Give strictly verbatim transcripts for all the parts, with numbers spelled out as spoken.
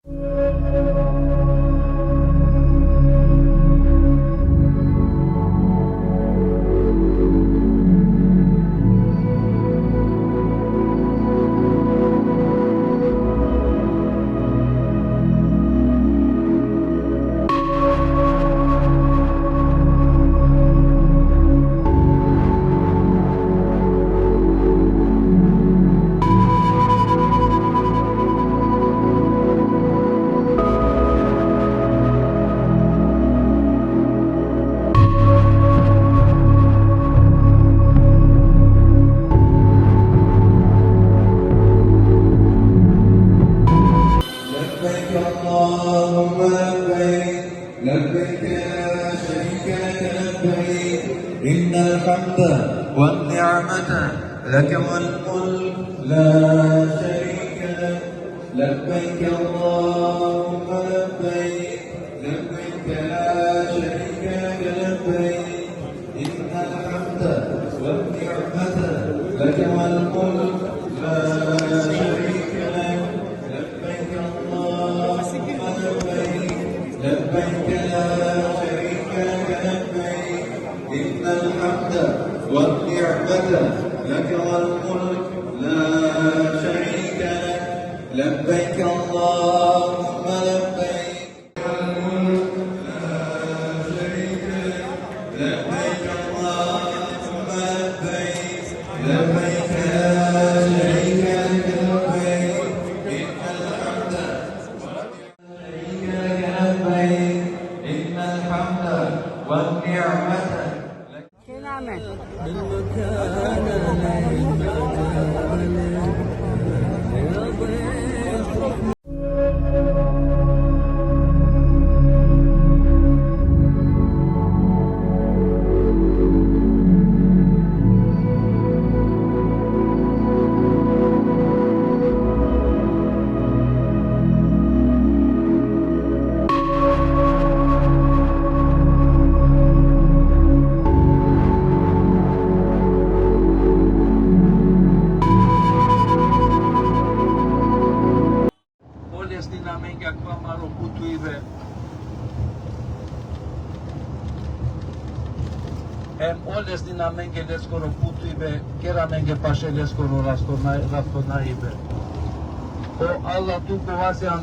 لبيك اللهم لبيك، لبيك لا شريك لك لبيك، إن الحمد والنعمة لك والملك لا شريك لك، لبيك اللهم لبيك، لبيك لا شريك لك لبيك، إن الحمد والنعمة لك والملك لا شريك لك، لبيك اللهم لبيك، لبيك لا شريك لك لبيك، إن الحمد والنعمة لك والملك لا شريك لك، لبيك اللهم لبيك. لبيك اللهم لبيك، لبيك لا شريك لك لبيك، إن الحمد، شريك لك لبيك، إن الحمد والنعمة لك. Olesnin amenge akava amaro putuibe. Em olesnin amenge leskoro putuibe, ker amenge paše leskoro rastonaj-, rastonaibe. O Allah, tu kova sian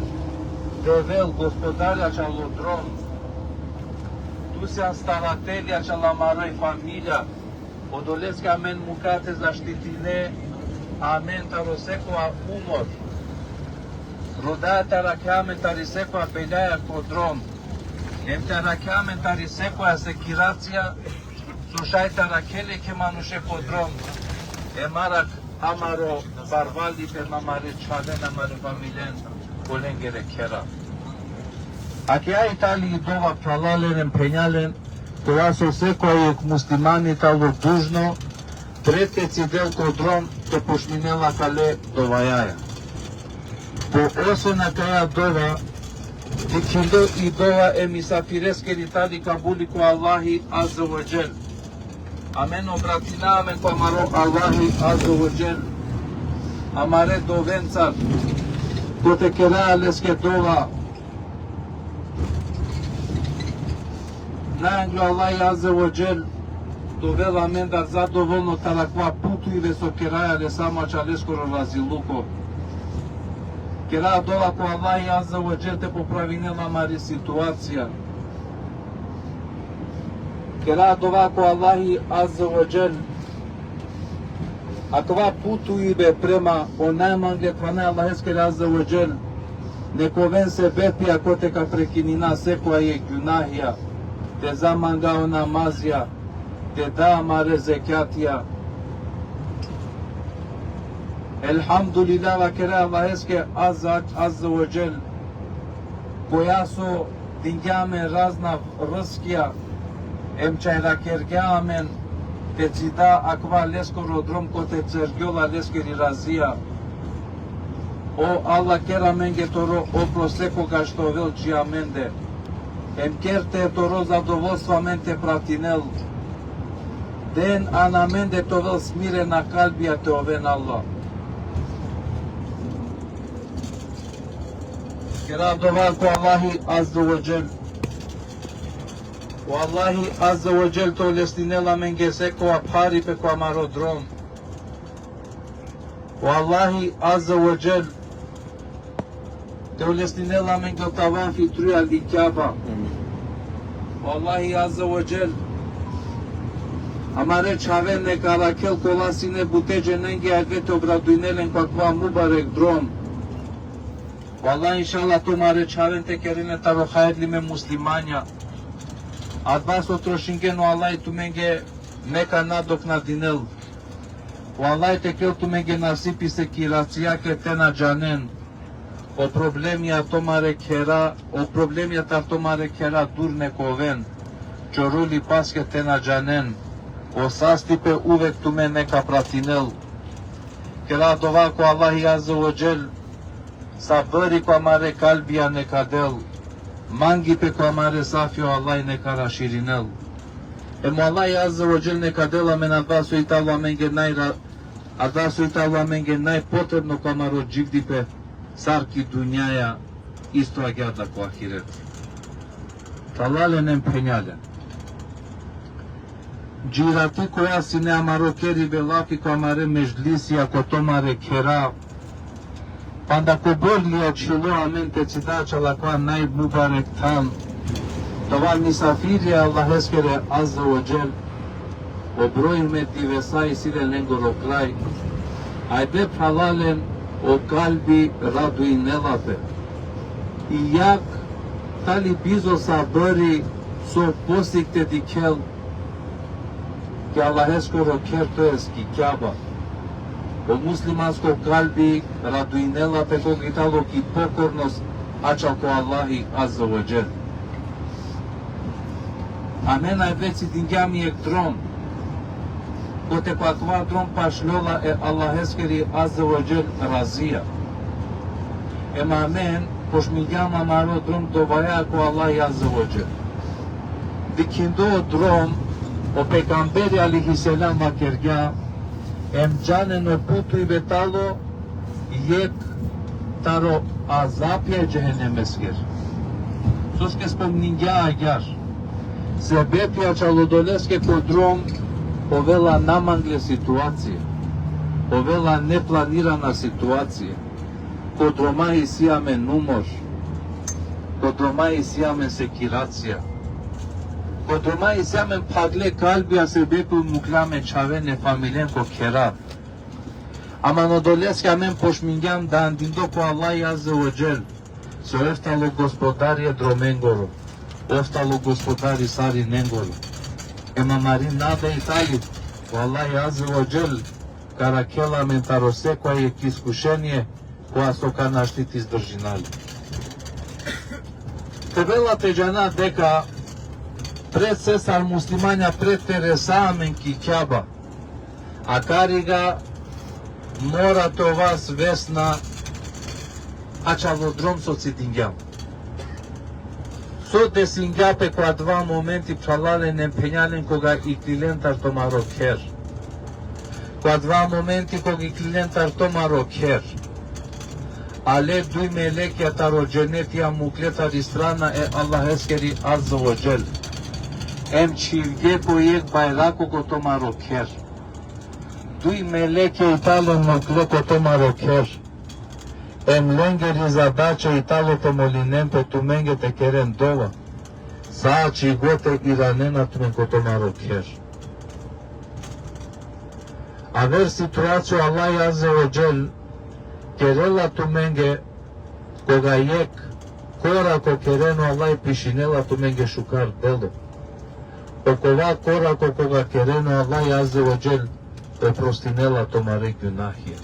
Devel, gospodarja čalo drom. Tu sian staratelja čala amari familija. Odoleske amen muka te zaštitine amen taro sekova umor. Roda te arakhe amen tari sekova belaja ko drom. Em te arakhe amen tari sekova sekiracija, so šaj te arakhel jekhe manuše ko drom. Em arakh amaro barvalipe, amare čhaven, amare familijen, olengere khera. Akaja i tali i dova, phralalen em phenjalen, kova so sekova jekh muslimani tano dužno, pred te cidel ko drom, te pošminel akale dovajaja. Po osven akaja dova, dikhilo i dova e misafireskiri tali kabuli ko Allahi Azze ve Dželle. Amen obratina amen ko amaro Allahi Azze ve Dželle amare dovencar, kote keraja leske dova. Na anglo Allahi Azze ve Dželle te ovel amendar zadovolno taro akava putuibe so keraja le samo čaleskoro raziluko. Kera dova ko Allahi Azze ve Dželle te popravinel amari situacija. Kera dova ko Allahi Azze ve Dželle akava putuibe prema o najmangle thane Allaheskere Azze ve Dželle neka oven sebepija kote ka prekinina sekoja e gjunahija, te zamanga o namazija, te da amare zekjatija. Elhamdulillah, vakera Allaheske Azze, Azze ve Dželle, koja so dingja amen razna rizkija, em čajrakergja amen te cida akava leskoro drom kote cergjola leskeri razija. O Allah, ker amenge toro oprost sekogaš te ovel dži amende. Em ker te toro zadovoljstvo amen te pratinel. Den an amende te ovel smirena kalbija te oven, Allah. Kera dova ko Allahi Azze ve Dželle. O Allahi Azze ve Dželle te olesninel amenge sekova pharipe ko amaro drom. O Allahi Azze ve Dželle te olesninel amenge o tavafi trujal i Kjaba. O Allahi Azze ve Dželle amare čhaven neka arakhel kola sine bute dženenge, agate obradujnel len ko akava mubarek drom. O Allah inšallah tumare čhaven te kerel len taro hajrlime muslimanja. Adava so trošingen, o Allah tumenge neka nadoknadinel. O Allah te kerel tumenge nasipi sekiracijake te na džanen. O problemija tumare khera, o problemija tar tumare khera dur neka oven. Čoruli paske te na džanen. O sastipe uvek tumen neka pratinel. Kera dova ko Allahi Azze ve Dželle sabri ko amare kalbija neka del. Mangipe ko amare safija o Allah neka raširinel. Em o Allah Azze ve Dželle neka del amen adava so i talo amenge najra-, adava so i talo amenge najpotrebno ko amaro dživdipe, sar ki dunjaja, isto agjaar da ko ahiret. Phralalen em phenjalen. Dži rati koja sine amaro keribe lafi ko amare medžlisija, ko tumare khera. Panda kobor li ačhilo amen te cida čal akava najmubarek than. Dova misafiri Allaheskere Azze ve Dželle. O brojime divesa isi le lengoro kraj. Ajde phralalen, o kalbi radujnela pe. I jak tali bizo sabri so posik te dikhel ki Allaheskoro kher, to jest ki Kjaba. O muslimansko kalbi radujnela pe koga i talo ki pokornost ačhal ko Allahi Azze ve Dželle. Amen avdive cidingjam jekh drom, kote ko akava drom pašljola e Allaheskeri Azze ve Dželle razija. Em amen pošmingjam amaro drom dovaja ko Allahi Azze ve Dželle. Dikhindo o drom, o pejgamberi alejhi selam vakergja: Em džanen, o putujbe talo jekh taro azapija e džehennemeskere. Soske spomningja agjaar? Sebepi ačhal odoleske ko drom ovela namangle situacije, ovela neplanirana situacije. Ko droma isi amen umor, ko droma isi amen sekiracija, ko droma isi amen phagle kalbija, sebepi mukhlja amen čhaven e familijen ko khera. Ama odoleske amen pošmingjam dandindo ko Allahi Azze ve Dželle, so ov talo gospodari e dromengoro, ov talo gospodari sarinengoro. Em amari nada i tali, o Allahi Azze ve Dželle ka arakhel amen taro sekoja jekh iskušenie, koja so ka našti te izdržina le. Trebela te džana deka pred se sar muslimanja, pred te resa amen ki Kjaba, akariga mora te ova svesna ačhal o drom so cidingjam. So desingja pe ko adava momenti, phralalen em phenjalen, koga iklilen tar tumaro kher? Ko adava momenti koga iklilen tar tumaro kher, ale duj melekja taro dženeti, a mukle tari strana e Allaheskeri Azze ve Dželle. Em čhivge po jekh bajrako ko tumaro kher. Duj melekja i talo mukle ko tumaro kher. Em lengeri zadača i talo te molinen pe tumenge, te keren dova. Sa čhigo te iranena tumen ko tumaro kher. Aver situacija o Allahi Azze ve Dželle kerela tumenge, koga jekh korako kerena, o Allahi pišinela tumenge šukar delo. Okova korako koga kerena, o Allahi Azze ve Dželle oprostinela tumare gunahija.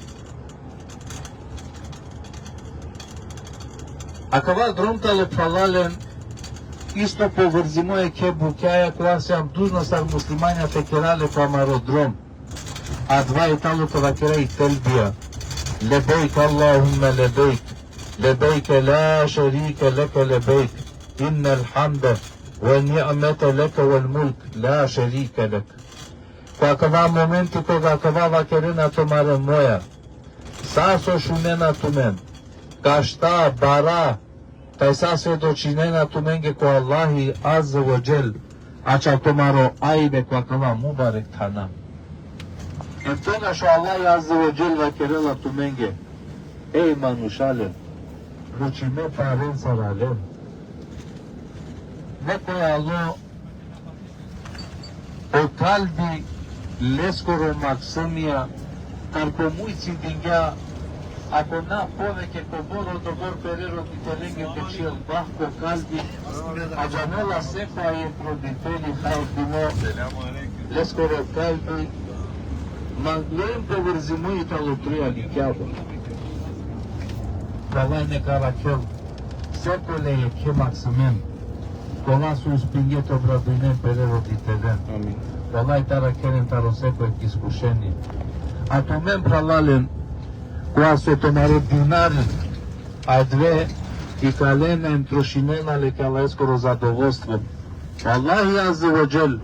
Akava drom talo, phralalen, isto povrzimo jekhe bukjaja, koja sijam dužna sar muslimanja te kera le ko amaro drom. Adava i talo te vakera i telbija: Lebejk Allahumme lebejk, lebejk la šerike leke lebejk, innel hamde ve ni'mete leke vel mulk la šerike lek. Ko akava momenti koga akava vakerena tumare moja, sa so šunena tumen, kašta, bara, Tajsa svedočinena tumenge ko Allahi Azze ve Dželle, ačhal tumaro ajbe ko akala mubarek thana. Em togaš o Allahi Azze ve Dželle vakerela tumenge: Ej manušalen, mučime parencar alen. Neko alo o kalbi leskoro maksumija, kar ko muj cidingja, ako na poveke, kobor odobor pere roditelenge te čhel bah ko kalbi, a džanela se pa e roditeli hajdino leskoro kalbi, ma lem povrzimo i talo trujali kjaba. Vallahi neka rakhel sekole jekhe maksumen, kola so uspinge te obraduinen pere roditelen. Amin. Vallahi te arakhel len taro seko jekh iskušenje. A tumen phralalen, kova so tumare dinari, adve ikalena em trošinena le ki Allaheskoro zadovoljstvo. Allahi Azze ve Dželle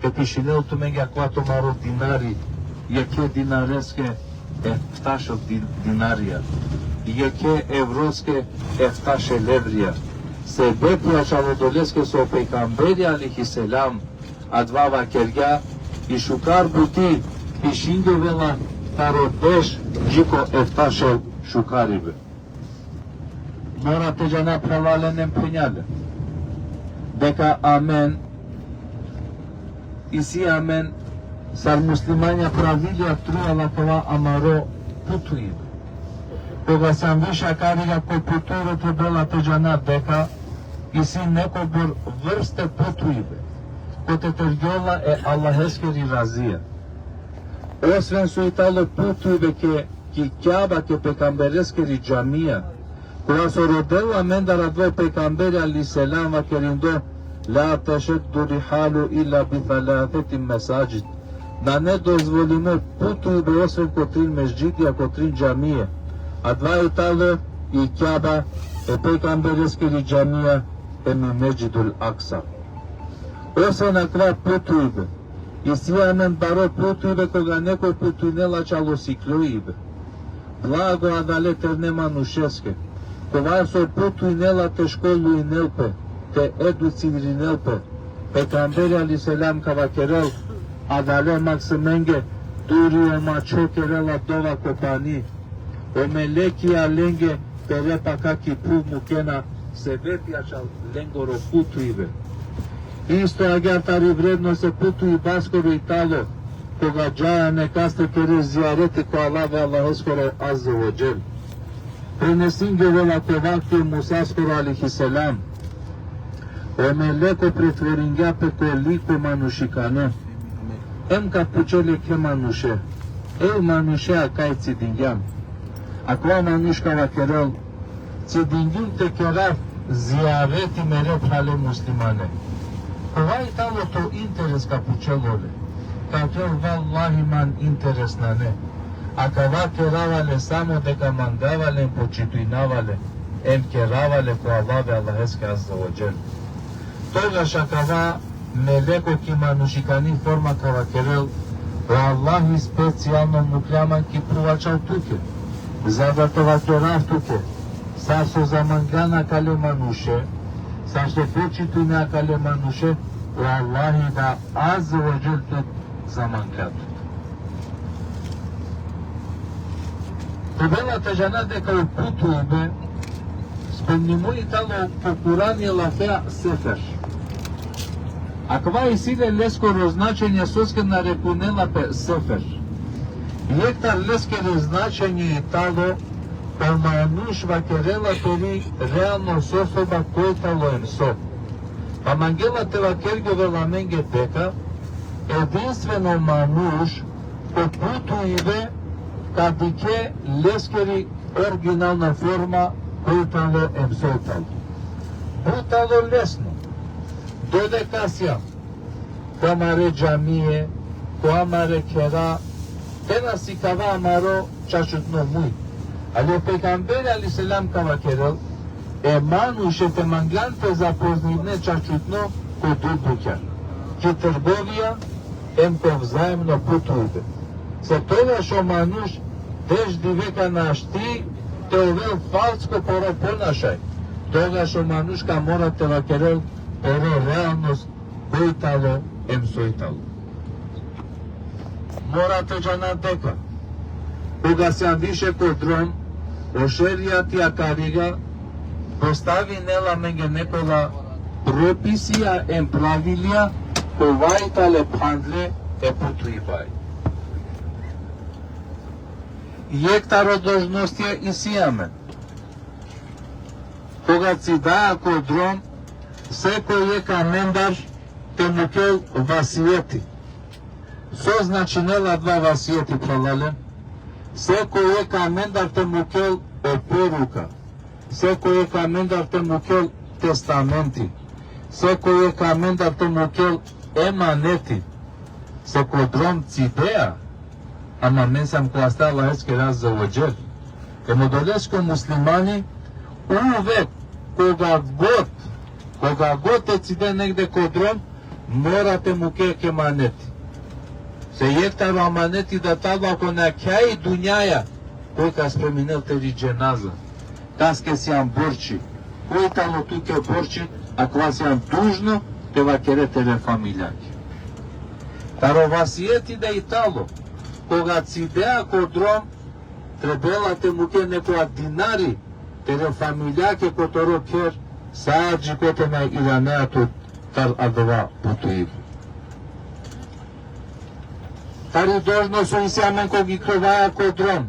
te pišinel tumenge akava tumaro dinari, jekhe dinareske eftašel din-, dinarija, jekhe evroske eftašel evrija. Sebepi ačhal odoleske so o pejgamberi alejhi selam adava vakergja, i šukar buti pišingjovela taro deš dži ko eftašel šukaribe. Mora te džana, phralalen em phenjalen, deka amen, isi amen sar muslimanja pravilja trujal akava amaro putuibe. Koga sijam više akariga ko putuibe, trebela te džana deka isi nekobor vrste putuibe, kote tergjola e Allaheskeri razija. Osven so i talo putuibe ke ki Kjaba, ke pejgambereskeri džamija, kova so rodela amendar adava o pejgamberi alejhi selam vakerindo: La tešeddu rihalu illa bi thalateti mesadžid. Nane dozvolimo putuibe osven ko trin mesdžidija, ko trin džamije. Adava i talo i Kjaba, e pejgambereskeri džamija, em i Mesdžidul Aksa. Osven akava putuibe, isi amen baro putuibe koga neko putujnela ačhal o sikloibe. Blago adale terne manušeske, kova so putujnela te školujnel pe, te educirinel pe. Pejgamberi alejhi selam ka vakerel adale maksumenge: Duri o mačho kerela dova ko pani, o melekija lenge pere pakha ki phuv mukena, sebepi ačhal lengoro putuibe. Isto agjaar tari vrednost e putuibaskoro i talo, koga džaja nekaste kere zijareti ko alav e Allaheskoro Azze ve Dželle. Prenesingjovela ko vakti e Musaskoro alejhi selam, o meleko pretvoringja pe ko liko manušikano. Em ka pučel jekhe manuše: Ej manuše, a kaj cidingjam? Akava manuš ka vakerel: Cidingjum te kerav zijareti mere phrale muslimane. Kova i talo to interes, ka pučel ole. Ka vakerel: Vallahi, man interes nane. Akava kerava le samo deka mangava le, počitujnava le, em kerava le ko alav e Allaheske Azze ve Dželle. Togaš akava meleko ki manušikani forma ka vakerel: O Allahi specijalno muklja man ki phuv ačhal tuke, za da te vakerav tuke, sar so zamangljana akale manuše, sar so počitujne akale manuše, o Allahi da Azze ve Dželle tut zamangla tut. Trebela te džana deka o putuibe spomnimo i talo ko Kurani e lafea sefer. Akava isi le leskoro značenje, soske narekunela pe sefer. Jekh taro leskere značenje i talo, o manuš vakerela peri realno so soba koj talo em so. Pa mangela te vakergjovel amenge deka edinstveno manuš ko putuibe ka dikhe leskeri originalna forma koj talo em so talo. But talo lesno. Dodeka sijam ko amare džamije, ko amare khera, te na sikava amaro čačutno muj. Ali o pejgamberi alejhi selam ka vakerel, e manuše te manglan te zapoznine čačutno ko duj bukja: ki trgovija em ko vzajemno putuibe. Se togaš o manuš deš dive ka našti te ovel falsko poro ponašaj, Togaš o manuš ka mora te vakerel pere realnost koj tano em soj tano. Mora te džana deka koga sian više ko drom, o šerijati akariga postavinela amenge nekola propisija em pravilija kova i tale phandle e putuibaja. Jekh taro dolžnostija isi amen. Koga cidaja ko drom, sekoj jekh amendar te mukel vasijeti. So značinela adava vasijeti, phralalen? Sekoj jekh amendar te mukel oporuka. Sekoj jekh amendar te mukel testamenti. Sekoj jekh amendar te mukel emaneti. Se ko drom cidea, ama amen siam ko vaste Allaheskere azze ve dželle. Em odoleske o muslimani uvek, koga god, koga god te cide negde ko drom, mora te muke jekh emaneti. Se jekh taro amaneti da tano, ako na kjai dunjaja, koj ka spreminel teri dženaza. Kaske sian borči. Koj tano tuke borči, akava sian dužno te vakere tere familijake. Taro vasijeti da i tano, koga cidea ko drom, trebela te muke nekoja dinari tere familijake ko toro kher, sa dži kote na iranea tut taro adava putuibe. Tari dolžnost so isi amen koga iklovaja ko drom.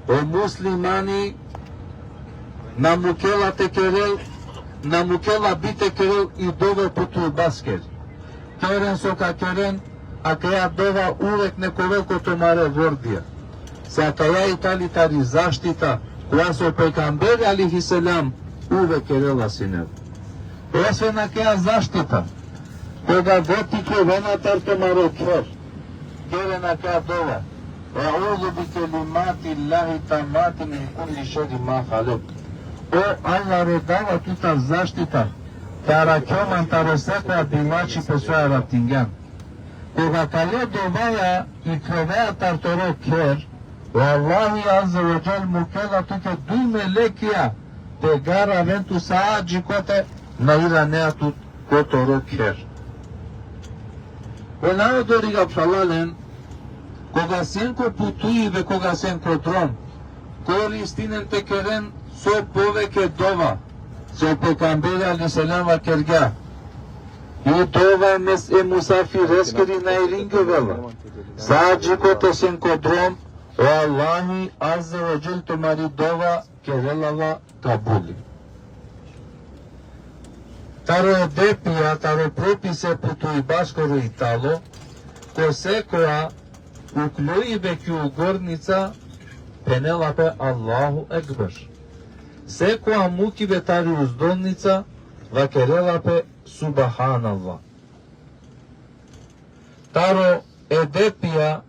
O muslimani na mukela te kerel, na mukela bi te kerel i dova e putuibaskeri. Keren so ka keren, akaja dova uvek nek ovel ko tumare vordija. Se akaja i tali tari zaštita, kova so o pejgamberi alejhi selam uvek kerela sine. Osven akaja zaštita, koga god iklovena taro tumaro kher, keren akaja dova: E'uzu bi kelimati Allahi tamati min kulli šerri ma halek. O Allah, rodava tutar zaštita te arakhe man taro sekoja bilačhipe so ja ratingjan. Koga akale dovaja iklovaja taro toro kher, o Allahi azze ve dželle mukela tuke duj melekija te garaven tut sa dži kote na iranea tut ko toro kher. Ola odoriga, phralalen, koga sen ko putuibe, koga sen ko drom, koristinen te keren so poveke dova, so o pejgamberi alejhi selam vakergja: I dova mes e musafireskiri na iringjovela. Sa dži kote sen ko drom, o Allahi azze ve dželle tumari dova kerela la kabuli. Taro edepija, taro propise putuibaskoro i tano, ko sekoja ukloibe ki ugornica, phenela pe Allahu Ekber. Sekoja mukibe tari uzdolnica, vakerela pe Subhanallah. Taro edepija,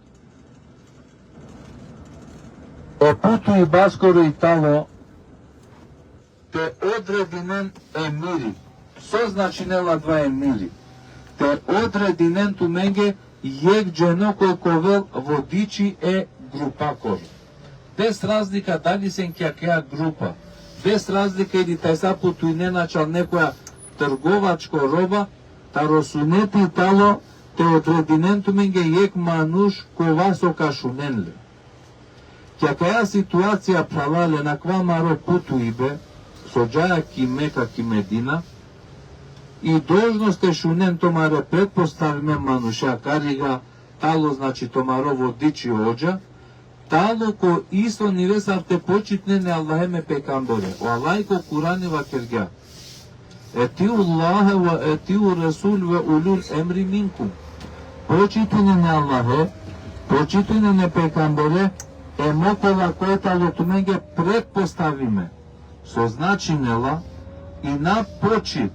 o putuibaskoro i tano te odredinen emiri. So značinela adava emiri? Te odredinen tumenge jekh dženo koj ka ovel vodiči e grupakoro. Bez razlika dali sen ki akaja grupa, bez razlika ili tajsa putuinena čal nekoja trgovačko roba, taro suneti tano te odredinen tumenge jekh manuš kova so ka šunen le. Ki akaja situacija, phralalen, akava amaro putuibe, so džaja ki Meka, ki Medina, i dolžnost te šunen tumare pretpostavime manuša, akariga tano, znači, tumaro vodiči hodža, tano ko isto nive sar te počitnen e Allahe em e pejgambere. O Allah ko Kurani vakergja: Etiu Allahe ve etiu Resul ve ulil emri minkum. Počitinen e Allahe, počitinen e pejgambere, em okola koj tano tumenge pretpostavime. So značinela? I na počit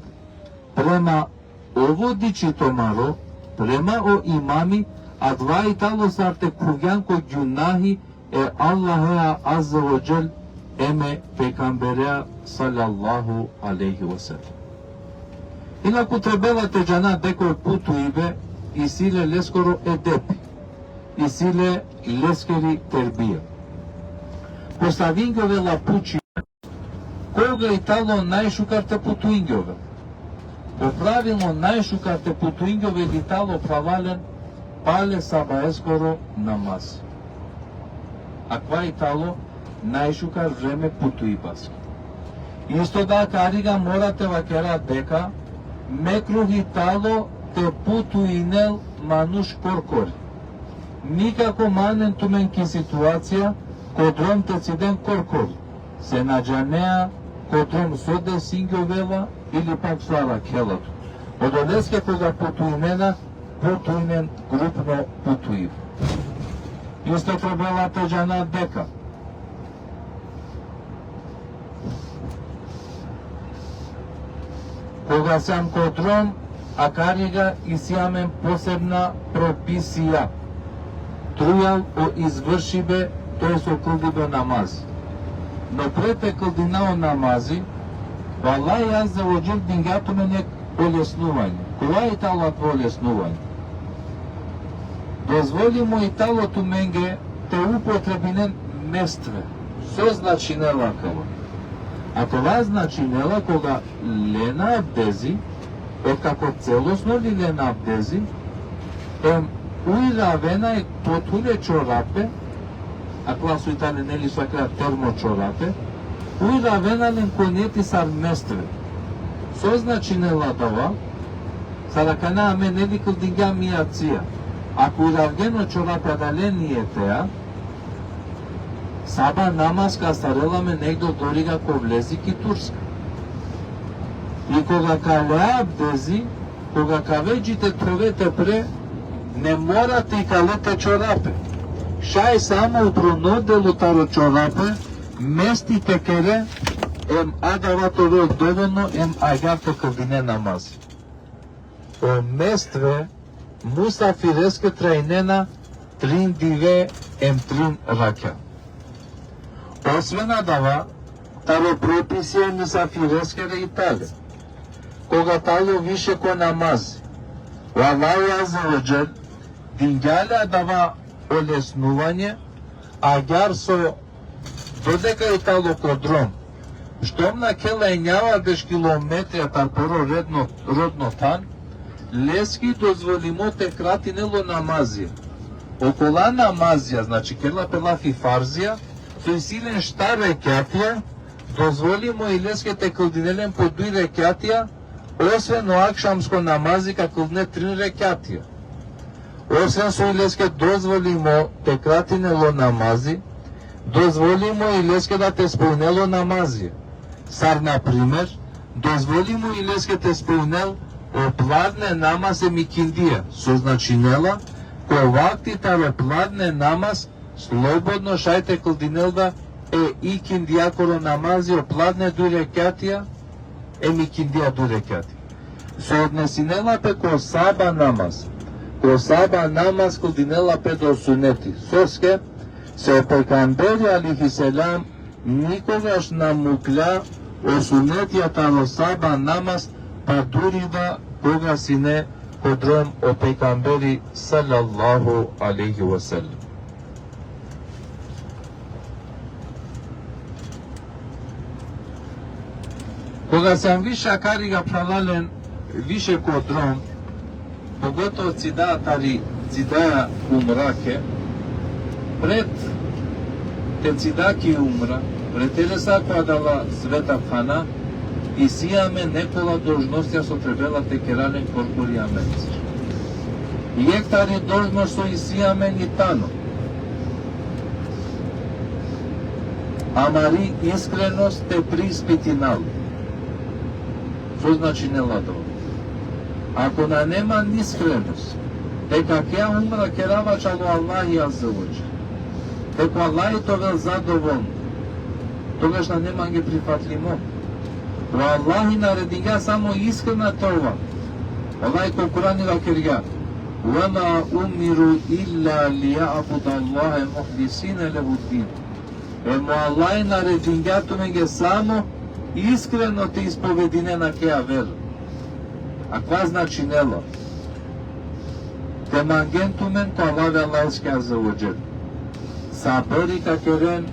prema o vodiči tumaro, prema o imami, adava i tano sar te khuvgjan ko gjunahi e Allahea azze ve dželle em e pejgamberea sallallahu alejhi ve sellem. Inaku trebela te džana deka o putuibe isi le leskoro edepi, isi le leskeri terbija. Postavingjovela puči Koga i talo najšukar te putuingjovel? Po pravilo najšukar te putuingjovel i talo, phralalen, pale sabaeskoro namaz. Akava i talo najšukar vreme putuibaske. Isto da akariga mora te vakera deka mekruh i talo te putuinel manuš korkori. Nikako ma anen tumen ki situacija ko drom te ciden korkori, se na džanea ko drom so desingjovela ili pak so arakhela tut. Odoleske koga putuinena, putuinen grupno putuiba. Isto trebela te džana deka koga sijam ko drom, akariga isi amen posebna propisija. Trujal o izvršibe, to jest o kldibe namaz. No pred te kldina o namazi, o Allah azze ve dželle dingja tumen jekh olesnuvanje. Kova i talo akava olesnuvanje? Dozvolimo i talo tumenge te upotrebinen mesve. So značinela akava? Akava značinela koga lena abdezi, otkako celosno li lena abdezi, em uravena e pothule čorape, akala so i tane, neli, so akala termo čorape, uravena len ko nijeti sar mesve. So značinela adava? Sar akana amen, neli, kldingjam jacija. Ako uravgen o čorape adale nijetea, saba namaz ka astarela amen negde odoriga ko vlezi ki Turska. I koga ka lea abdezi, koga ka ave dži te thove te pre, ne mora te ikale te čorape. Šaj samo upruno delo taro čorape mesvi te kere, em adava te ovel dovolno, em agjaar te kldine namaz. O mesve musafireske trajnena trin dive em trin rakja. Osven adava, taro propisija e musafireskere i tale, koga talo više ko namaz, o Allah azze ve dželle dingja le adava olesnuvanje, agjaar so dodeka i talo ko drom, štom nakhela enjavardeš kilometrija tar poro redno, rodno than, leske i dozvolimo te kratinel o namazija. Okola namazija, znači, kerela pe lafi farzija, so isi len štar rekjatija, dozvolimo i leske te kldinel len po duj rekjatija, osven o akšamsko namazi ka kldine trin rekjatija. Osven so i leske dozvolimo te kratinel o namazi, dozvolimo i leske da te spojinel o namazi. Sar, na primer, dozvolimo i leske te spojinel o pladne namaz em ikindija, so značinela, ko vakti taro pladne namaz slobodno šaj te kldinel da e ikindijakoro namazi, o pladne duj rekjatija, em ikindija duj rekjatija. So odnesinela pe ko saba namaz. Ko saba namaz kldinela pe do suneti. Soske? Se o pejgamberi alejhi selam nikogaš na muklja o sunetija taro saba namaz, pa duri da koga sine ko drom o pejgamberi sallallahu alejhi ve sellem. Koga sijam više akariga, phralalen, više ko drom, pogotovo cida tari, cidaja umrake, pred te cida ki umra, pred te lesa ko adala sveta thana, isi amen nekola dolžnostija so trebela te kera len korkori amencar. Jekh tari dolžnost so isi amen i tano amari iskrenost te preispitinel. So značinela to? Ako nane man iskrenost, te akaja umra kerava čalo Allahi azze ve dželle, te ko Allahi te ovel zadovolno, togaš nane mange prifatlimo. O Allahi naredingja samo iskrena te ova. Allahi ko Kurani vakergja: وما أمروا إلا ليعبدوا الله مخلصين له الدين. Em o Allahi naredingja tumenge samo iskreno te ispovedinen akaja vera. Akava značinela: te mangen tumen ko Allahi, Allaheske azze ve dželle. Sabri ka keren,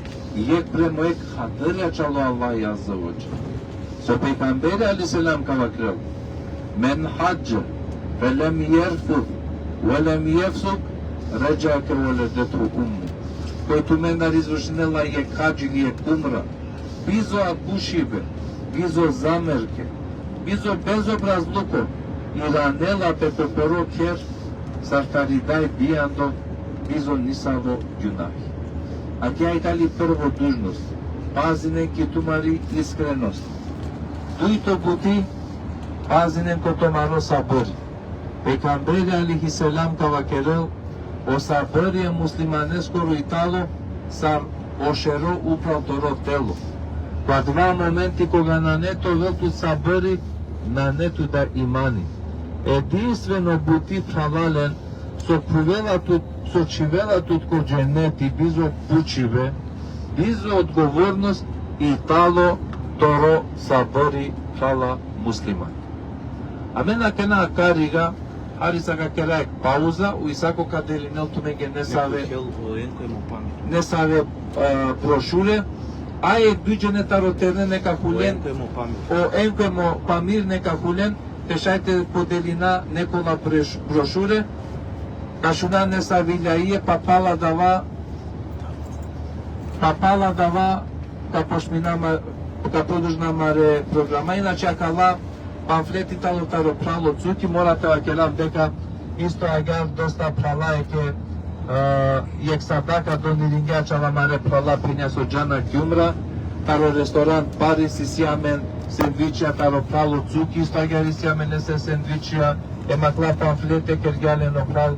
Jekh prema jekh hatiri ačhalo Allahi Azze ve Dželle. So pejgamberi alejhi selam ka vakerel: "Men hadže, fe lem jerfus, ve lem jefsuk, redža ke veledethu ummu." Koj tumen izvršinela jekh hadž ili jekh umra, bizo akušibe, bizo zamerke, bizo bezobrazluko, iranela pe ko poro kher, sar tari daj bijando, bizo nisavo gunahi. Akaja i tali prvo dužnost, pazinen ki tumari iskrenost. Dujto buti, pazinen ko tumaro sabri. Pejgamberi alejhi selam ka vakerel: "O sabri e muslimaneskoro i talo sar o šero upral toro telo." Ko adava momenti koga nane te ovel tut sabri, nane tut da imani. Edinstveno buti, phralalen, so phuvela tut, so čhivela tut ko dženeti bizo pučibe, bizo odgovornost, i talo toro sabri, phrala musliman. Amen akana akariga, hari sa ka kera jekh pauza, o Isako ka delinel tumenge nesave, nesave, e, brošure, a jekh duj džene taro terne neka hulen, o Enko em o Pamir neka hulen, te šaj te podelina nekola broš-, brošure, ka šuna nesavi ilaije, pa pala dava, pa pala dava, ka počmina ma-, ka produžina amare programa. Inače, akala pamfleti talo taro phralo Cuki, mora te vakerav deka isto agjaar dosta phrala jekhe, e, jekh sadaka doniringja ačhal amare phrala phenja so džana ki umra, taro restoran Paris isi amen sendvičija taro phralo Cuki, isto agjaar isi amen lese sendvičija, em akala pamflete kergja len o phralo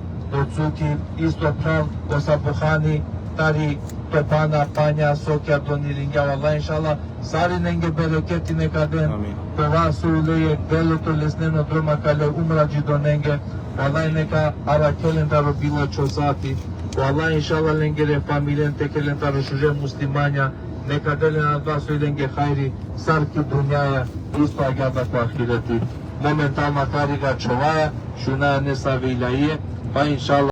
Cuki, isto phralo Sabuhani, tari Topana, Panja, Sokja doniringja, o Allah inšallah sarinenge bereketi neka den. Amin. Kova so ule jekh delo te lesnen o drom akale umradžidonenge, o Allah neka arakhel len taro bilačho sati, o Allah inšallah lengere familijen te kerel len taro šuže muslimanja, neka del len adava so i lenge hajri, sar ki dunjaja, isto agjaar da ko ahireti. Momentalno akariga ačhovaja, šunaja nesave ilaije, pa inšallah.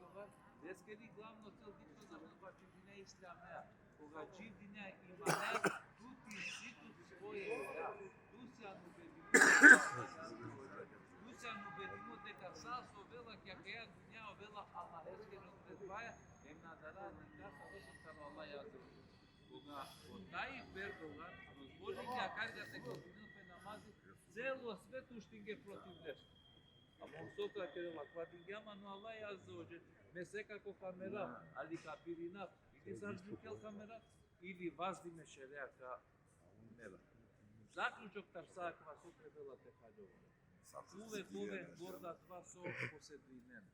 tovar, leskeri glavno cel dikh so zašto baši dinja islamea. Koga čhivdinea imanea, tu ti si tut svoje vera. Tu sian ubedimo, tu sian ubedimo deka sa so ovela ki akaja dunja ovela Allaheskere odredbaja, em na dara nikasave sem taro Allah azze ve dželle. Koga o Tajip Erdogan dozvolingja akhargja te klanjinel pe namazi, celo sveto uštinge protiv leste. Ama on so ka kerel, akava dingja man o Allah azze ve dželle. Me sekako ka merav, ali ka birinav, ili sar džukel ka merav, ili vazdi me šerea ka merav. Zaključok tar sa akava so trebela te haljova. Uvek oven gorda adava so poseduinen.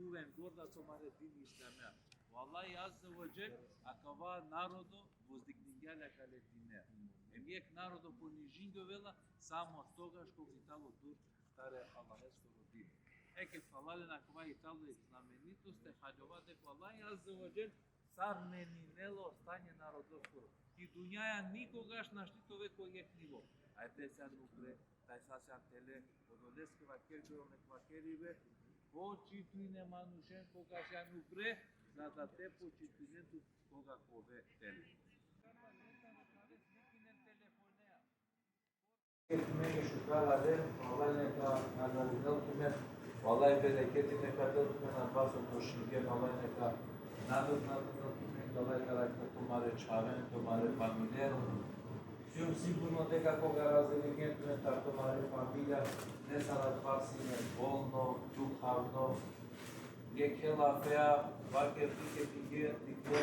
Oven gorda tumare dini islamea. O Allah azze ve dželle akava narodo vozdigningja le akale dine. Em jekh narodo ponižingjovela samo togaš koga i talo dur taro Allaheskoro din. Eke, phralalen, akava i talo jekh znamenitost te haljova deka o Allah azze ve dželle sar meninela o stanje narodoskoro. Ki dunjaja nikogaš našti te ove ko jekh nivo. Ajde, sian upre, taj sa sian tele, odoleske vakergjum, nek vakeribe, počitujne manušen koga sian upre, za da te počituinen tut koga ka ove tele. Tumenge šukar aden, o Allah neka nagradinel tumen, o Allah bereketi neka del tumen adava so trošingjen, o Allah neka nadoknadinel tumen, o Allah neka rakhel tumare čhaven, tumare familijen. Sijum sigurno deka koga razdelingjen tumen tar tumare familija, nesar adava sine bolno, duhovno, jekhe lafea, vaker dikhe, dikhe, dikhe,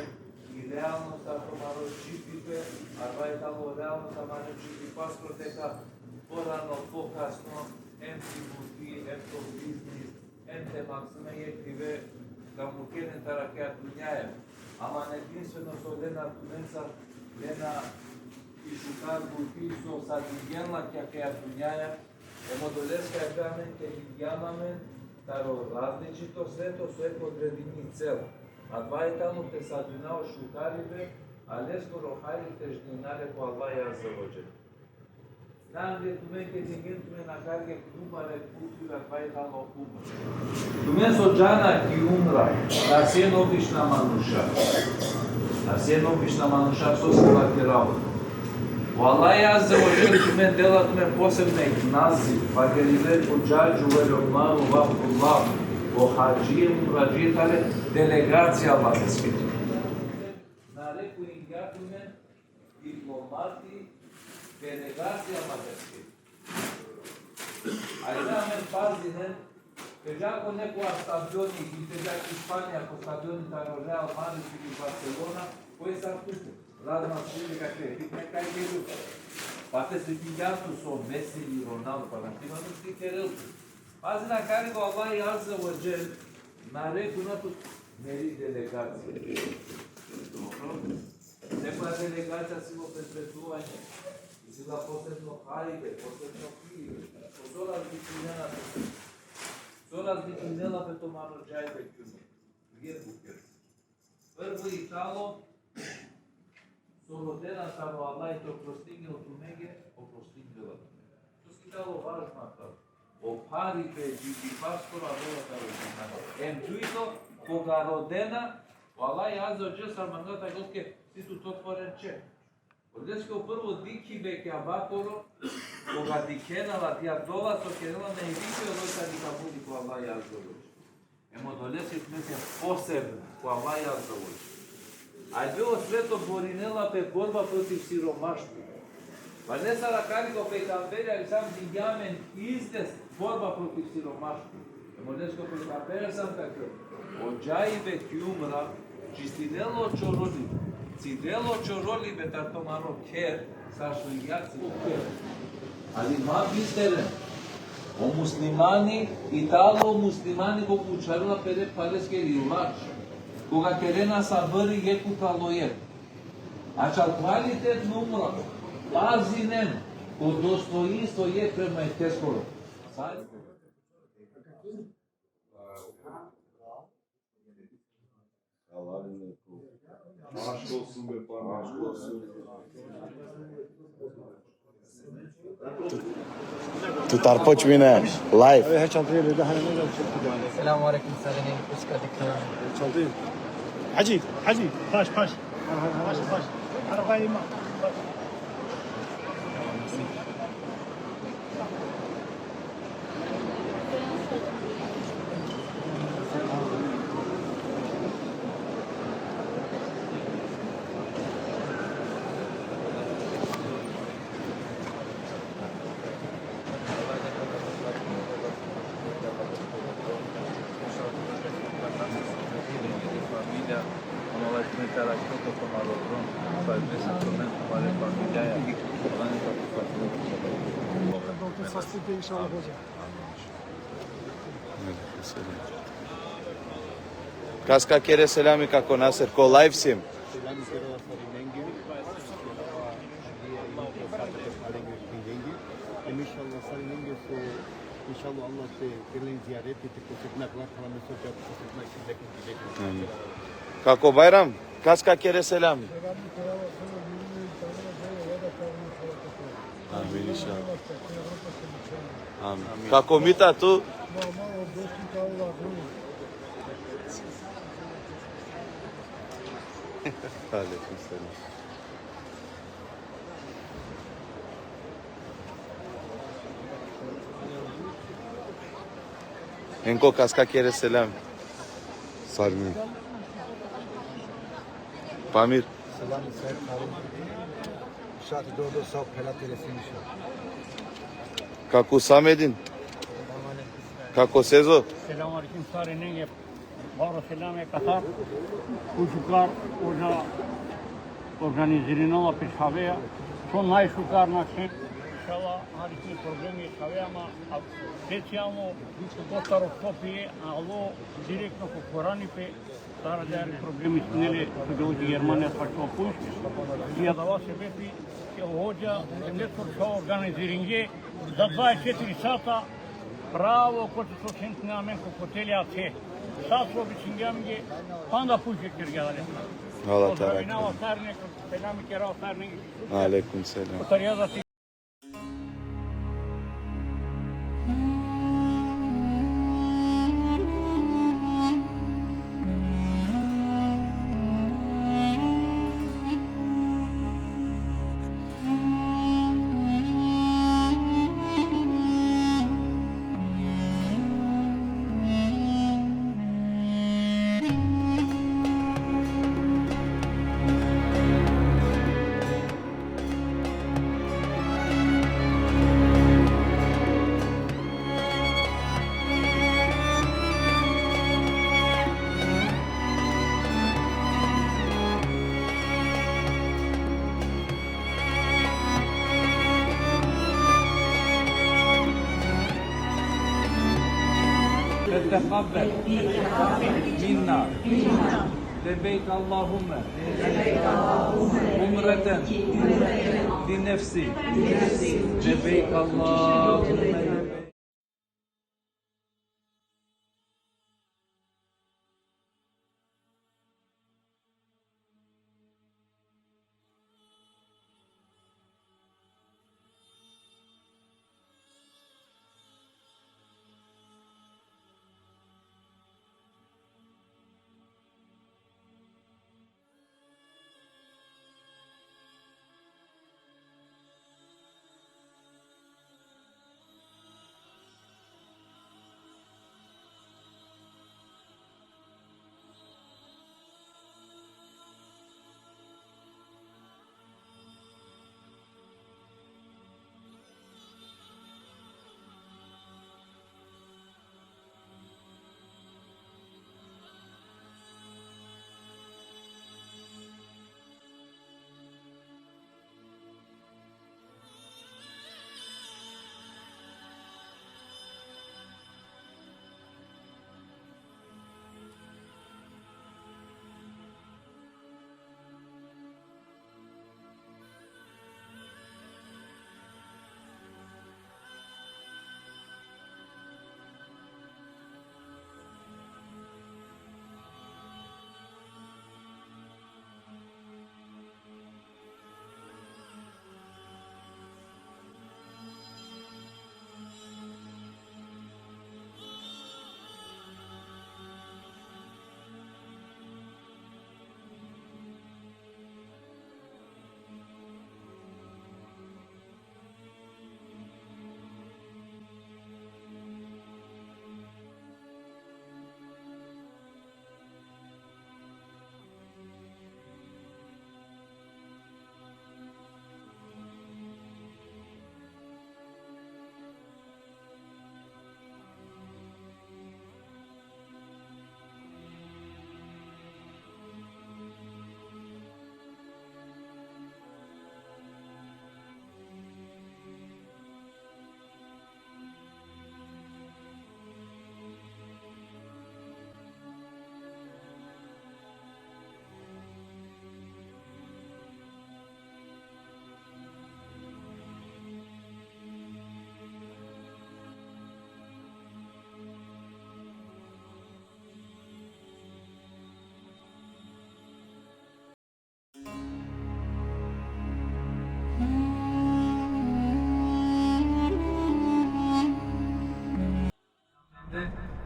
i realnost taro tumaro džipipe, adava i talo realnost amare džipipaskoro deka porano, pokasno, em ti buti, em to biznis, em te maksime jekh dive ka mukhen len taro akaja dunjaja. Ama edinstveno so lena tumenca, lena i šukar buti so sadingjen la ki akaja dunjaja, em odoleske amen te dingjem amen taro različito sveto, so jekh odredimi cel. Adava i tano te sadžina o šukaribe, a leskoro hajri te želina le ko Allah azze ve dželle. Nangli tumenge dingjem tumen akharge ki umra, putujbe, adava i tano umra. Tumen so džana ki umra, na sien obična manuša. Na sien obična manuša, so se vakerava. O Allahi Azze ve Dželle tumen dela tumen posebno naziv, pa geribe ko džađu vel ummaru ve Abdullah, o hadžije, umradžije, tale delegacija Allaheske. Narekujningja tumen diplomati, delegacija Allaheske. Ajde amen pazinen, te dža ko neko stadioni, ili te dža ki Španija ko stadioni taro Real Madrid ili Barcelona, koj sa tuku, Real Madrid ili kakve, ili kaj ke tu. Pa te slikingjan tu so Messi ili Ronaldo, pa na ti manu ti kerel tu. Pazin akari ko Allahi Azze ve Dželle, narekujnela tu meri delegacija. Dobro? Nekoja delegacija si lo pred preduvanje, si la posebno hajbe, posebno pibe, so različinena pe, so različinela pe tumaro džajbe ki umra. Jer buker. Prvo i talo, so rodena taro Allah te oprostingja tumenge, oprostingja tumenge. To si talo važno talo. O pharipe dži, dži paskoro avela taro džehennem. Em dujto, koga rodena, o Allah Azze ve Dželle sar manga te agjol ke si tu to porenče. Odoleske o prvo dikhibe Kjabakoro, koga dikhena la, tija dola so kerela, na i dikhe loj tani kabuli ko Allah Azze ve Dželle. Em odoleske tumen posebno ko Allah Azze ve Dželle. Ajde o sveto borinela pe borba protiv siromaštvo. Pa ne sar akari ko pejgamberi alejhi selam dingja amen izlez borba protiv siromaštvo. Em odoleske o pejgamberi alejhi selam kate, o džajbe ki umra, čistinela o čorolibe, cidela o čorolibe tar tumaro kher, sar so i jaci kher. Ali ma bisteren, o muslimani, i talo muslimani koga učharela pere phraleskiri lač, koga kerena sabri jekh upral jekh. Ačhal kvalitetno umra, pazinen, ko dostoinstvo jekh prema jekheskoro. Sa- Aşk olsun be, aşk olsun. Tutar počmine live. Selamu alejkum, sarinen, uska dikana. Haji, Haji, paš, paš. Paš, paš. Arba ima. Kas ka kere selami, kako Naser, ko live sim? Inšallah, Allah te keren zijareti, te posetna, Allah te keren zijareti. Amin. Kako Bajram, kas ka kere selami? Amin, inšallah. Amin. Kako Mita, tu? Alejkum selam. Enko, kas ka kere selam? Sarinen. Pamir. Selam, Said Harun. Šat do do sa pela te resim inšallah. Kako Samedin? Kako Sezo? Selam alejkum, sarinenge. Baro selami katar. Ko šukar, oja organizirinela pe čhaveja. So najšukar na khen. Inšallah, hari ki problemi čhaveja, ama specijalno ko taro Skopje, alo direktno ko Korani pe, taro da problemi nele, so dželo ki Germanija, sa čovek. I adava sebepi, ke oja, ne so organiziringe, za dvadeset četiri sata, pravo, kote so sentna amen ko hoteli athe. Sa so bičingja amenge, panda puče kergja dale. Allah te Pozdravinava sarine, selami kera sarine. Alejkum selam. Kotarija za ti. تقبل منا. لبيك اللهم عمرة لنفسي. لبيك اللهم لبيك.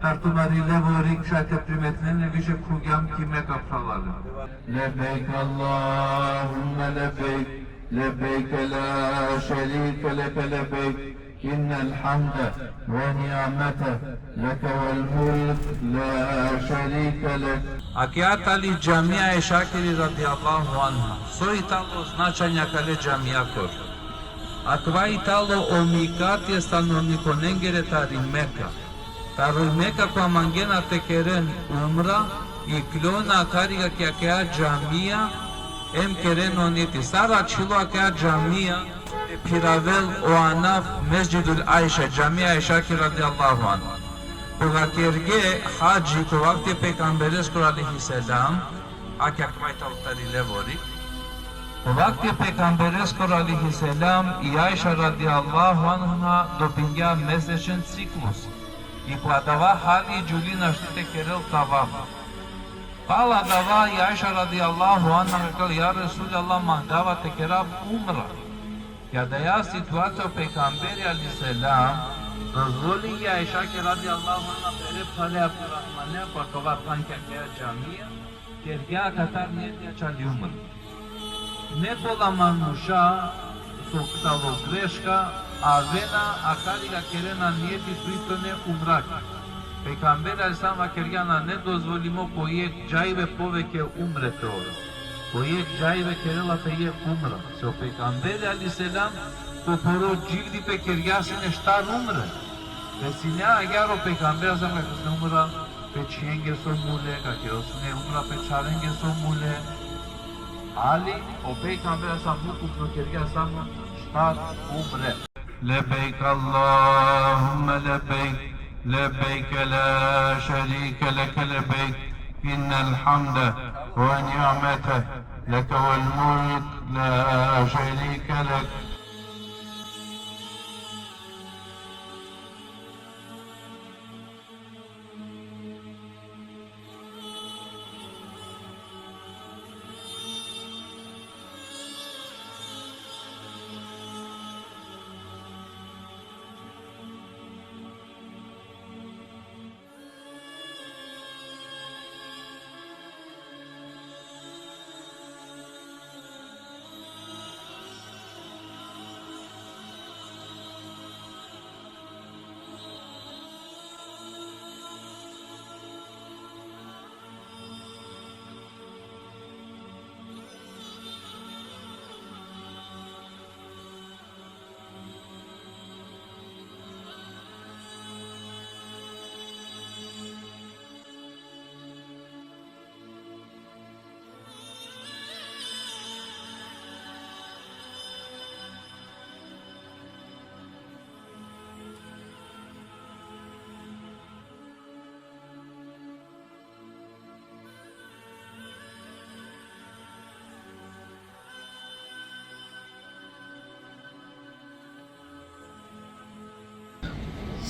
Dar tumari levori, šaj te primetinen više khuvgjam ki Meka, phralalen. لبيك اللهم لبيك، لبيك لا شريك لك لبيك، إن الحمد والنعمة لك والملك لا شريك لك. Akaja tali džamija e Ešakiri radijallahu anha. So i talo značenje akale džamijakoro? Akava i talo o mikati e stanovnikonengere tari Meka. Taro i Meka kova mangena te keren umra, iklona akariga ki akaja džamija, em keren o nijeti. Sar ačhilo akaja džamija te phiravel o anav Mesdžidul Ajša, džamija e Ešakiri radijallahu anha. Koga kerge hadži ko vakti e pejgambereskoro alejhi selam, ake akava i talo tari levori. Ko vakti e pejgambereskoro alejhi selam, i Ajša radijallahu anha dobingja mesečen ciklus. I ko adava hali džuli našti te kerel tavaf. Pala adava i Ajša radijallahu anha vakerel: Ja Resulallah, mangava te kerav umra. Ki adaja situacija o pejgamberi alejhi selam dozvolingja e Ajšake radijallahu anha pere phrale Abdurrahmane, pa kova than ki akaja džamija, kergja akatar nijeti ačhali umra. Nekola manuša so talo greška, avena akariga kerena nijeti dujtone umrake. Pejgamberi alejhi selam vakergja: Nane dozvolimo ko jekh džajve poveke umre te ovel. Ko jekh džajve kerela pe jekh umra. So pejgamberi alejhi selam ko poro dživdipe kergja sine štar umre. Te sine agjaar o pejgamberi alejhi selam ka kerel sine umra pe čhijenge so mule, ka kerel sine umra pe čharenge so mule. Ali o pejgamberi alejhi selam ukupno kergja samo štar umre. لبيك اللهم لبيك، لبيك لا شريك لك لبيك، إن الحمد والنعمة لك والملك لا شريك لك.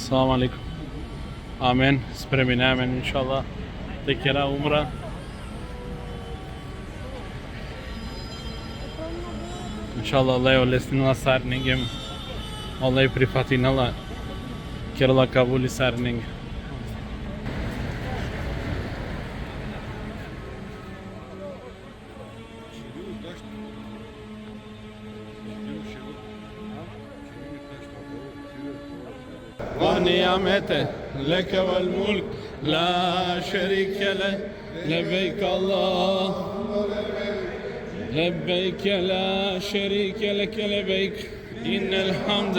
Selam aleyküm. Amen. Spremina amen, inšallah. Te kera umra. Inšallah, Allah olesnila sarinenge. Allah prifatinela. Kerela kabuli sarinenge. والنعمة لك والملك لا شريك لك. لبيك اللهم لبيك. لبيك لا شريك لك لبيك. إن الحمد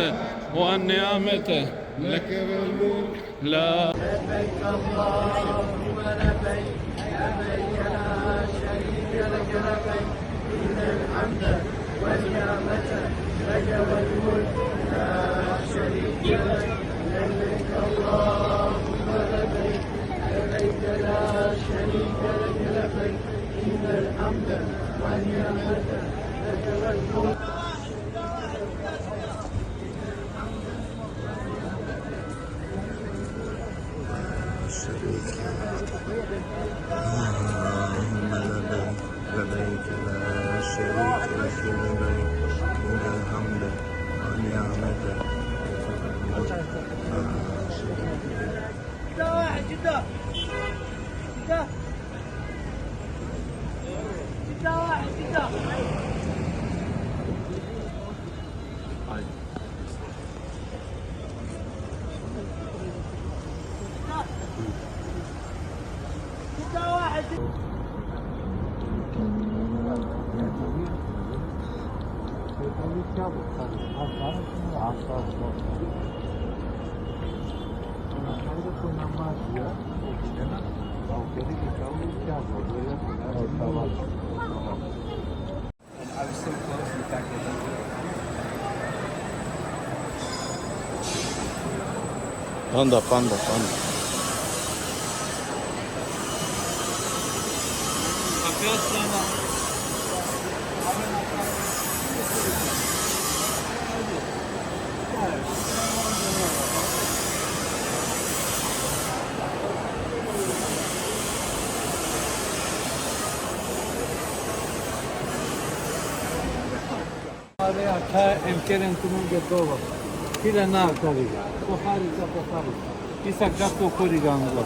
والنعمة لك والملك لا. لبيك اللهم لبيك، لبيك لا شريك لك لبيك، إن الحمد والنعمة لك والملك لا شريك لك. لبيك اللهم لبيك، لبيك لا شريك لك لبيك، إن الحمد والنعمة لك والملك. شريك لك. اللهم لبيك، لبيك لا شريك لك لبيك، إن الحمد والنعمة لك والملك لا شريك لك. جدة واحد، جدة. جدة واحد، جدة. Panda, panda, panda. Ka em keren kunun ge dova. Pile na kariga. Pohariga, pohariga. Isak gasto koriga ango.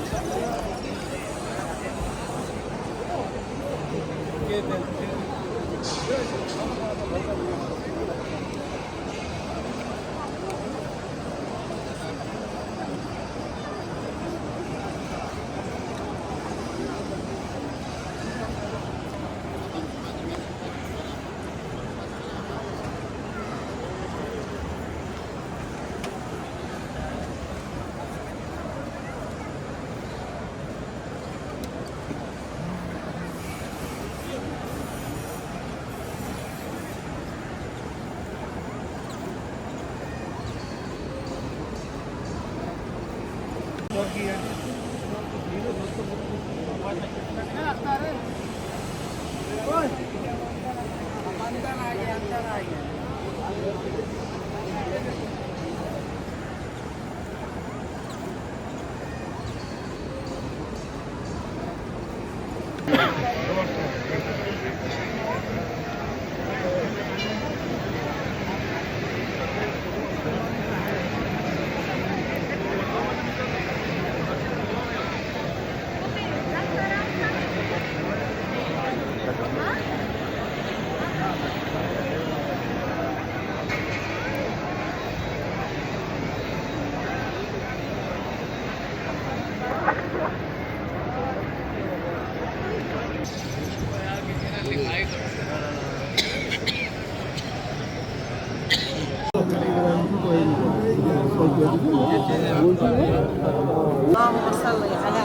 اللهم صل على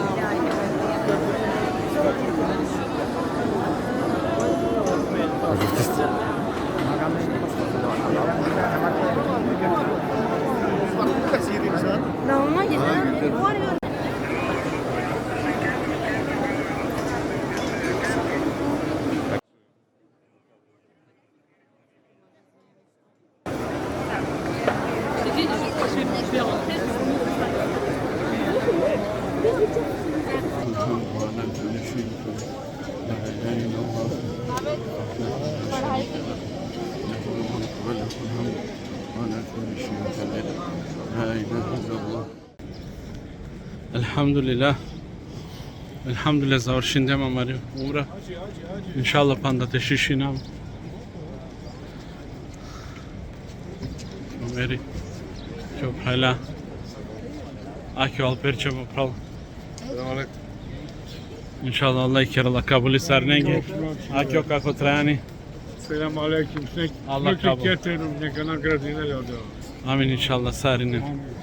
Elhamdulillah. Elhamdulillah, završindem amari umra. Inšallah, panda te šišinam. Umeri. Čop hala. Akjo Alper ćemo pravo. Selam alejkum. Inšallah, Allah i kerela kabuli sarinenge. Akjo, kako trajani? Selam alejkum. Nek-, Allah neka kabul. Kete nam, neka nagradinel o Devel. Amin, inšallah, sarine. Amin.